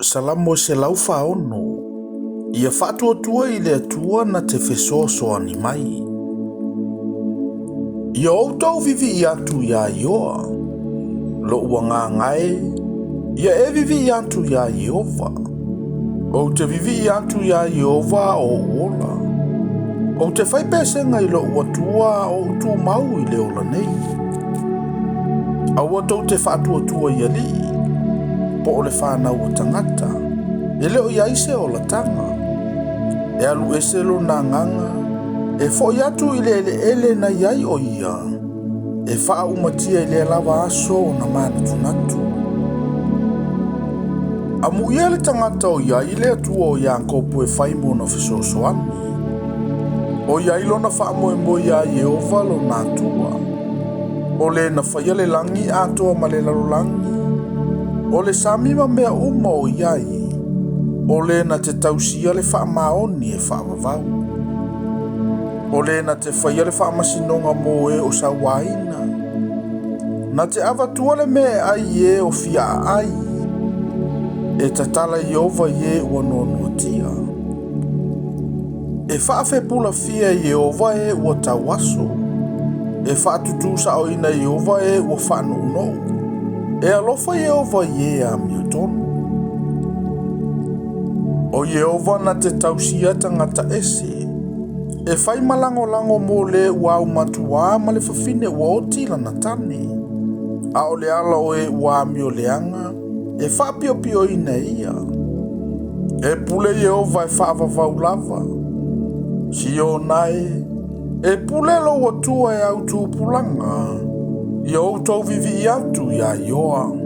Salamo 146. Ia faatuatua i le Atua na te fesoasoani mai. Ia outou vivii atu iā Ioa, loʻu agaga e, ia e vivii atu iā Ieova. Ou te vivii atu iā Ieova a o ou ola. Ou te fai pesega i loʻu Atua a o ou tumau i le ola nei. Aua tou te faatuatua i alii, po o le fanau a tagata, e le o i ai se olataga. E alu ese lona agaga, e foʻi atu i le eleele na i ai o ia, e faaumatia i lea lava aso ona manatunatu. Amuia le tagata o i ai le Atua o Iakopo e fai mona fesoasoani. O i ai lona faamoemoe iā Ieova lona Atua. O le na faia le lagi atoa ma le lalolagi, o le sami ma mea uma o i ai, o le na te tausia le faamaoni e faavavau. O le na te faia le faamasinoga mo e o sauaina, na te avatua le mea e ai i e o fia aai, e tatala Ieova i e ua noanoatia. E faafepulafia e Ieova e ua tauaso, e faatutusaoina e Ieova e ua faanounou. E alofa Ieova i e amiotonu. O Ieova na te tausia tagata ese, e fai ma lagolago mo le ua aumatuā ma le fafine ua oti lana tane. A o le ala o e ua amioleaga, e faapiopioina e ia. E pule Ieova e faavavau lava. Siona e, e pule lou Atua e au tupulaga, ia outou vivii atu iā Ioa.